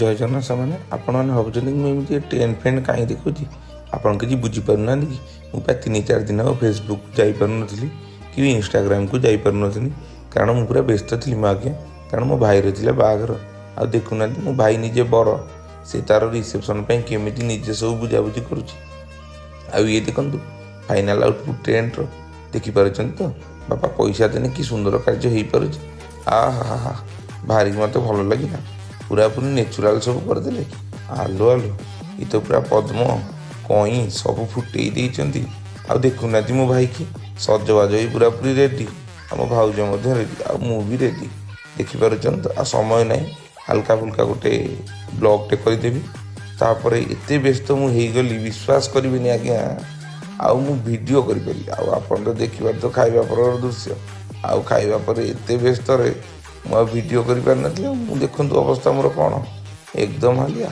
ଜୟ ଜଗନ୍ନାଥ। ସେମାନେ ଆପଣମାନେ ଭାବୁଛନ୍ତି କି ମୁଁ ଏମିତି ଟେଣ୍ଟ ଫେଣ୍ଟ କାହିଁ ଦେଖୁଛି? ଆପଣ କିଛି ବୁଝିପାରୁନାହାନ୍ତି କି? ମୁଁ ପ୍ରାୟ 3-4 ଦିନ ହେବ ଫେସବୁକ୍ ଯାଇପାରୁନଥିଲି କି ଇନଷ୍ଟାଗ୍ରାମକୁ ଯାଇପାରୁନଥିଲି, କାରଣ ମୁଁ ପୁରା ବ୍ୟସ୍ତ ଥିଲି ମୋ ଆଜ୍ଞା, କାରଣ ମୋ ଭାଇର ଥିଲା ବାହାଘର। ଆଉ ଦେଖୁନାହାନ୍ତି, ମୋ ଭାଇ ନିଜେ ବର, ସେ ତାର ରିସେପସନ୍ ପାଇଁ କେମିତି ନିଜେ ସବୁ ବୁଝାବୁଝି କରୁଛି। ଆଉ ଇଏ ଦେଖନ୍ତୁ ଫାଇନାଲ୍ ଆଉଟପୁଟ୍ ଟେଣ୍ଟର, ଦେଖିପାରୁଛନ୍ତି ତ? ବାପା, ପଇସା ଦେନେ କି ସୁନ୍ଦର କାର୍ଯ୍ୟ ହେଇପାରୁଛି। ଆ ହା ହା, ଭାରି ମୋତେ ଭଲ ଲାଗିଲା। ପୁରାପୁରି ନେଚୁରାଲ୍ ସବୁ କରିଦେଲେ। ଆଲୋ ଆଲୋ, ଏ ତ ପୁରା ପଦ୍ମ କଇଁ ସବୁ ଫୁଟେଇ ଦେଇଛନ୍ତି। ଆଉ ଦେଖୁନାହାନ୍ତି, ମୋ ଭାଇକି ସଜବାଜ ହେଇ ପୁରାପୁରି ରେଡ଼ି, ଆଉ ମୋ ଭାଉଜ ମଧ୍ୟ ରେଡ଼ି, ଆଉ ମୁଁ ବି ରେଡ଼ି, ଦେଖିପାରୁଛନ୍ତି ତ? ଆଉ ସମୟ ନାହିଁ, ହାଲକା ଫୁଲକା ଗୋଟେ ବ୍ଲଗ୍ଟେ କରିଦେବି। ତାପରେ ଏତେ ବ୍ୟସ୍ତ ମୁଁ ହେଇଗଲି, ବିଶ୍ୱାସ କରିବେନି ଆଜ୍ଞା, ଆଉ ମୁଁ ଭିଡ଼ିଓ କରିପାରିଲି। ଆଉ ଆପଣ ତ ଦେଖିବାର ତ ଖାଇବା ପରର ଦୃଶ୍ୟ। ଆଉ ଖାଇବା ପରେ ଏତେ ବ୍ୟସ୍ତରେ ମୁଁ ଆଉ ଭିଡ଼ିଓ କରିପାରିନଥିଲି। ଆଉ ମୁଁ ଦେଖନ୍ତୁ ଅବସ୍ଥା ମୋର କ'ଣ, ଏକଦମ ହାଲିଆ।